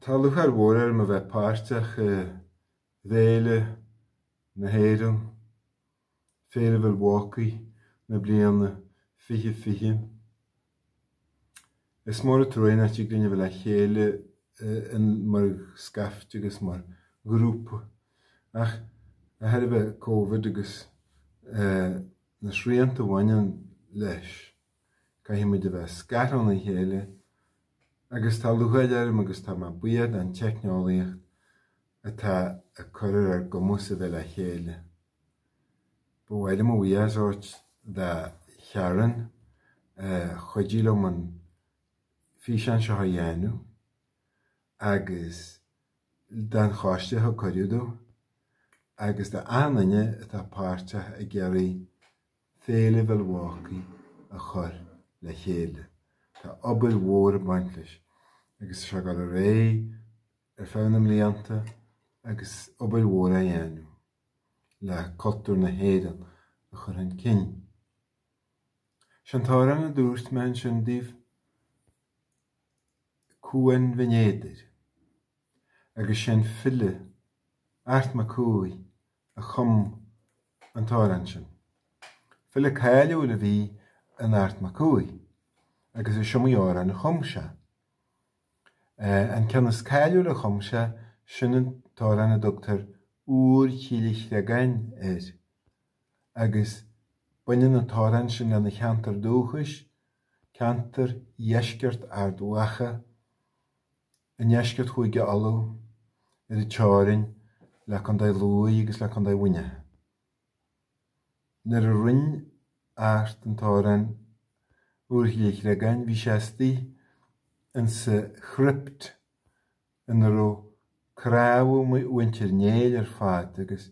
Tá lúcháir mhór orm a bheith páirteach i bhFéile na hÉireann, Féile Mhilwaukee na bliana 2020. Is mór an trua nach dtig linn a bheith le chéile mar scaifte agus mar ghrúpa ach de thairbhe Covid agus na srianta a bhaineann leis, caithfidh muid a bheith scartha óna chéile agus tá lúcháir orm agus tá mé buíoch don teicneolaíocht atá ag cur ar ár gcumas a bheith le chéile. Ba mhaith liom mo bhuíochas a thabhairt do Sharon a chuidigh liom an físeán seo a dhéanamh agus don choiste a thug cuireadh domh agus d'achan duine atá páirteach ag iarraidh Féile Mhilwaukee a chur le chéile. Tá obair mhór ag baint leis agus tá sé ag dul ar aghaidh ar feadh na mblianta agus obair mhór á dhéanamh le cultúr na hÉireann a chur chun cinn. Sin an t-amhrán a dúirt mé ansin daoibh, Cuan Bhinn Éadair, agus sé'n file Art Mac Cumhaigh a chum an t-amhrán sin. File cáiliúil a bhí in Art Mac Cumhaigh agus is iomaí amhrán a chum sé. An ceann is cáiliúil a chum sé, sin an t-amhrán a dtugtar Iúr Chille Chreagáin air agus baineann an t-amhrán sin lena cheantar dúchais, ceantar dheisceart Ard Mhacha, i ndeisceart Chúige Uladh, ar an teorainn le Contae Lú agus le Contae Mhuineacháin. Nuair a rinne Art an t-amhrán Iúr Chille Chreagáin bhí sé istigh insa chrypt ina raibh cnámha mhuintir Néill ar fad agus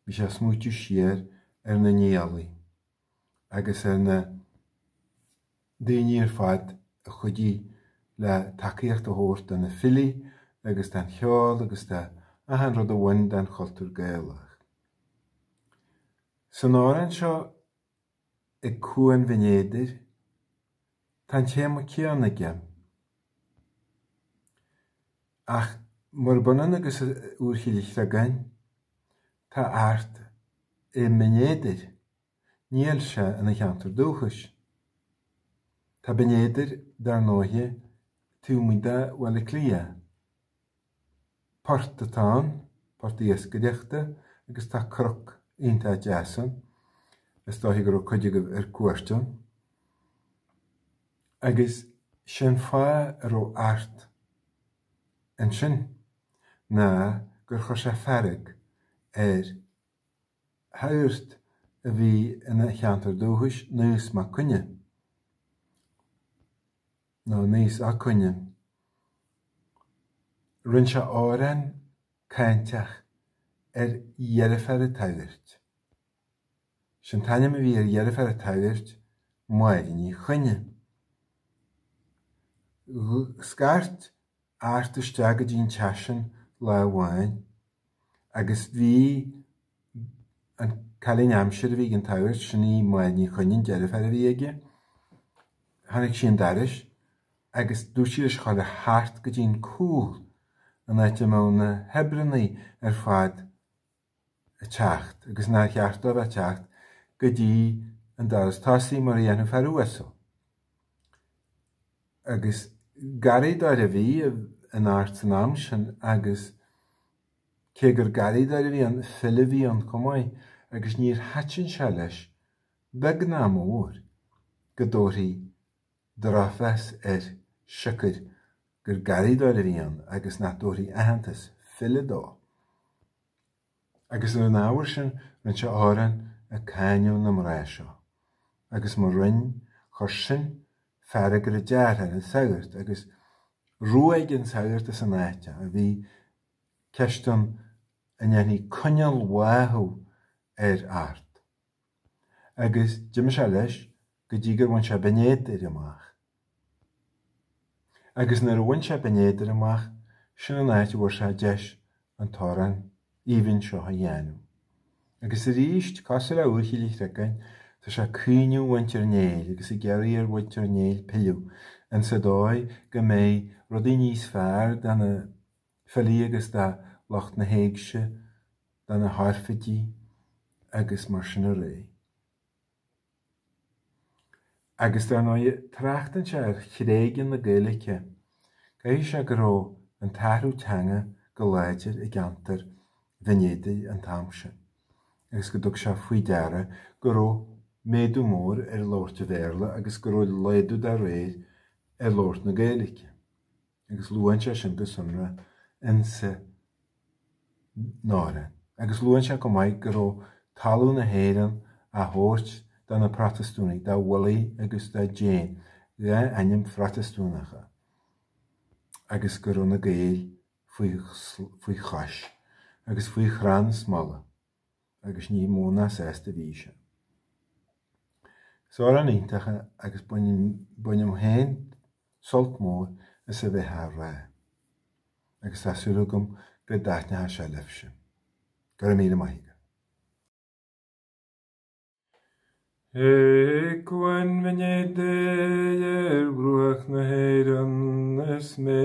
bhí sé ag smaoitiú siar ar na Niallaigh agus ar na daoine ar fad a chuidigh le tacaíocht a thabhairt do na filí agus don cheol agus do achan rud a bhain den chultúr Gaelach. San amhrán seo ag Cuan Bhinn Éadair, tá an téama céanna aige, ach murab ionann agus Iúr Chille Chreagáin, tá Art i mBinn Éadair. Níl sé ina cheantar dúchais. Tá Binn Éadair, dar ndóighe, taobh amuigh de Bhaile Átha Cliath. Port atá ann, port iascaireachta, agus tá cnoc iontach deas ann. Is dóiche go raibh cuid agaibh ar cuairt ann. Agus sé'n fáth a raibh Art ansin ná gur chuir sé fearg ar shagart a bhí ina cheantar dúchais, Naois Mac Coinne, nó Naois 'Ac Coinne. Rinne sé amhrán cáinteach ar dheirféar an tsagairt. Sé'n t-ainm a bhí ar dheirféar an tsagairt, Máire Ní Choinne. Scairt Art isteach go dtí an teach sin lá amháin agus bhí an cailín aimsire a bhí ag an tsagart, sin í Máire Ní Choinne, an deirféar a bhí aige, tháinig sí 'un dorais agus dúirt sí leis a ghabháil thart go dtí an cúl, an áit a mbeadh na hoibreannaí ar fad ag teacht agus nár cheart dóibh bheith ag teacht go dtí an doras tosaigh mar a dhéanfadh fear uasal. Agus garraíodóir a bhí in Art san am sin agus cé gur garraíodóir a bhí ann, file a bhí ann chomh maith agus níor thaitin sé leis, beag ná mór, go dtabharfaí drochmheas air siocair gur garraíodóir a bhí ann agus nach dtabharfaí aitheantas file dó. Agus ar an ábhar sin rinne sé amhrán ag cáineadh na mná seo. Agus mar rinne, chuir sin fearg ar a deartháir, an sagart, agus ruaig an sagart as an áit é. Bhí ceist ann an ndéanfaí coinnealbháthadh ar Art. Agus d'imigh sé leis go dtí gur bhain sé Binn Éadair amach. Agus nuair a bhain sé Binn Éadair amach, sin an áit a bhfuair sé deis an t-amhrán aoibhinn seo a dhéanamh. Agus arís, cosúil le Iúr Chille Chreagáin, tá sé ag caoineadh mhuintir Néill agus ag iarraidh ar mhuintir Néill pilleadh insa dóigh go mbeidh rudaí níos fearr do na. filí agus do lucht na héigse, do na hoirfidigh agus mar sin ar aghaidh. Agus dar ndóighe, tráchtann sé ar thréigean na Gaeilge. Caithfidh sé go raibh an t-athrú teanga go láidir i gceantar Bhinn Éadair an t-am sin, agus go dtug sé faoi deara go raibh méadú mór ar labhairt an Bhéarla agus go raibh laghdú dá réir ar labhairt na Gaeilge. Agus luann sé sin go sonrath insa amhrán. Agus luann sé chomh maith go raibh talamh na hÉireann á thabhairt do na Protastúnaigh, do Willie agus do Jane, dhá ainm Phrotastúnacha, agus go raibh na Gaeil faoi chois agus faoi chrann smola. agus ní mó ná sásta a bhí sé. Is amhrán iontach é agus bainim féin sult mór as a bheith á rá agus tá súil agam go dtaitneoidh sé libhse. Go raibh míle maith agat. I gCuan Bhinn Éadair ar bhruach na hÉireann is mé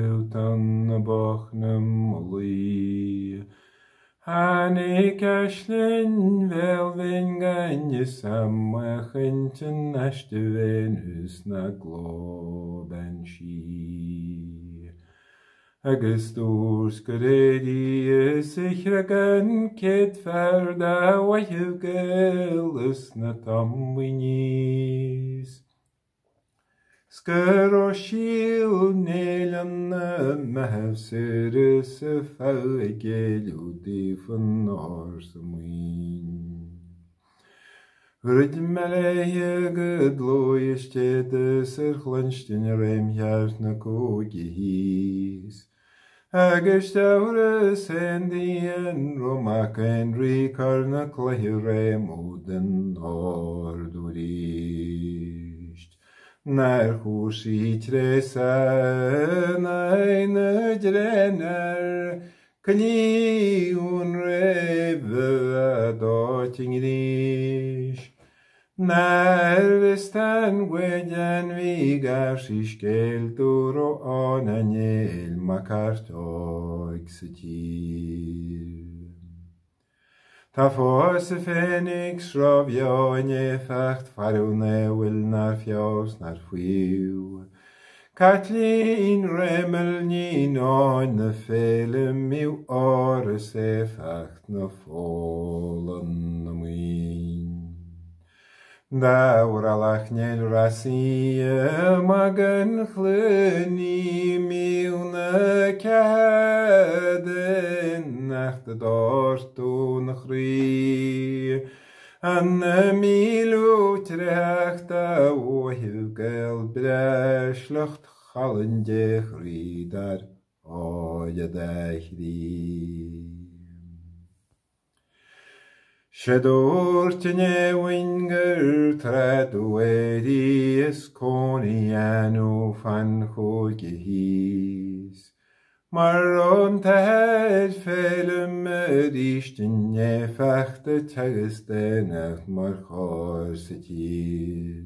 ar thaobh na Boichne Mullaí. Tháinig aisling bhéalbhinn gan fhios a'm a chaint in aiste Vénus na gcló bean sí. Agus dúirt gur éiríos a chreag an céad fear dá mhaithibh Gael is na Tomaí níos. 'S go raibh síol Néill ina mbeathaibh soir is a feadh ag géilleadh daofa ársa maoin. Dhruid mé léithe go dlúith is d'fhéadas ar chluinstin réim cheart na cúige thíos. Agus d'fhiafraíos féin di an raibh mac aon rí cur na cloiche réimeadh den ordú aríst. Nár chuir sí tréasa in aghaidh na dtréanfhear Cliú an réimhe a d'áit i ngrís. Nár bhfios don ghuaidean bhí gar sí scéal dúradh ann a Néill Mac Airt óig sa tír. Tá fós a féinig sruth bheo in éifeacht faireadh na bhfuil nár feabhas nár faomhadh. Caitlín Réimeall Ní Náin na féile mbíodh áras éifeacht na fóla na maoin. Dá bhrollach Néill Rosaí Mag an Chluiní mbíodh na ceatha nach do dtortú na chroí. An na míliú tréacht a mhaíomh Gael breá sliocht chalainn dé chroí dar áille dá chroí. Sé dúirt an éabhainn gur tráth do éirí is cónaí ann fan chúige thíos. Mar an t-athair Féilim arís in éifeacht a teagasc daonnacht mar chóir sa tír.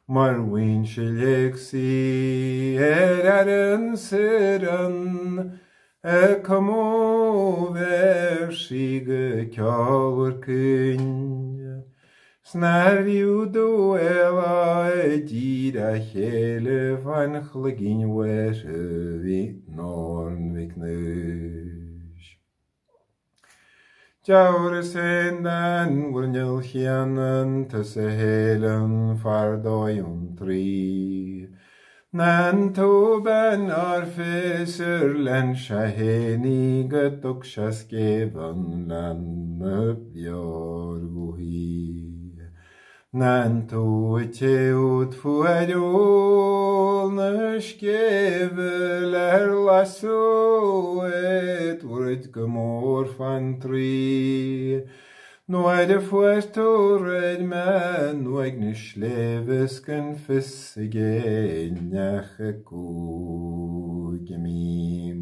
Mar bhfoinse léacsaí ar fhearann soir an A cumadh véarsaí go ceolmhar caoin, 's nár bhfiú do éalá i dtír a chéile fán chloigín bhuartha bhí Norn Mhic Nois. Deabhras féin den mhruinneall chéanna tusa Héilean fear dóigh ón Traí. Nan tú bean nár fios ar lean sé fhéin í go dtug sé scéimh an leanna bheoir guthaí. Nan tú a téud fuair ól na scéimhe le ar lasadh id bhroid go mór fan Traí. Nuair a fuair tú réir me in uaigh na sléibhe is gan fios ag éinne ach i gcúige mbím.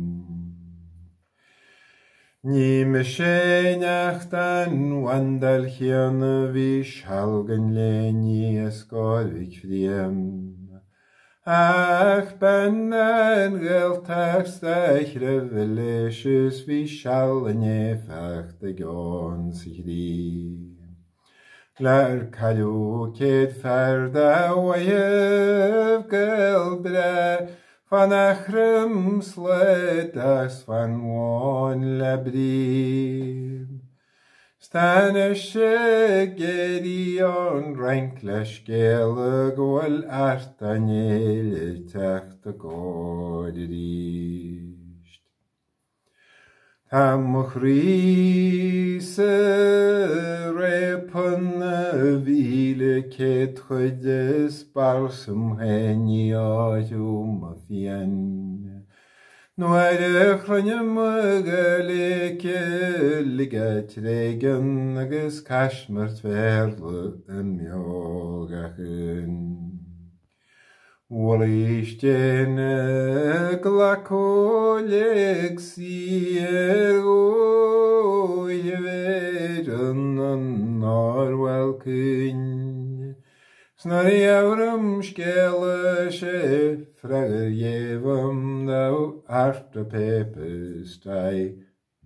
Ní mise neacht an bhandail chéanna bhí seal gan léiní is gáir Mhic Bhriain. Ach bean den Ghaeltacht 's de threibh is bhí seal in éifeacht ag ann sa chrí. Lar cailleadh 100 fear dá mhaíomh Gael breá fán Eachroim slad 's fán Mhóin le brí. 'S tá anois ag éirí ón Fhrainc le scéala go bhfuil Art Ó Néill ag teacht i gcóir arís. Tá mo chroí sa réapann 'na 1100 chuid is balsam féin ní áireamh mo phian. Nuair a chluinim Gaeilge uilig a tréigean agus caismirt Bhéarla i mbeogachain. Bhualaís-déan glacadh lig saor dhúiche Éireann an nár bhuail cuinn. 'S nuair a dheabhraim scéala sé freagair ghéabham thou art a papist I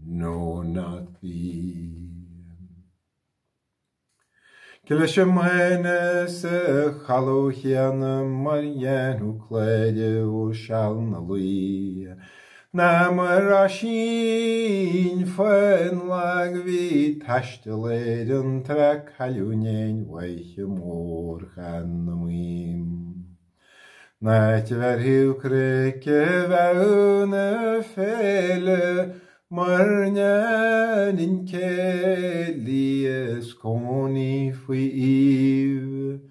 know not thee. Cloisim féin sa chaladh chéanna mar dhéanfadh cléire ó seal 'na luí. Ná mar Oisín faoin lag bhí taisteal Éireann tráth cailleadh in aon bhfaiche mór cheana maím. An áit a bheirfeadh cnoic a bheadh na féile mar ndéanann céilí is cónaí faoi iamh.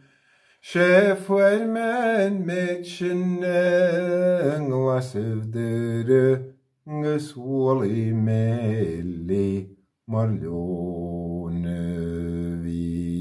Sé fuair mé an méid sin i nGlasaibh Doire 'gus bhualaigh mé léi mar leon a bhí.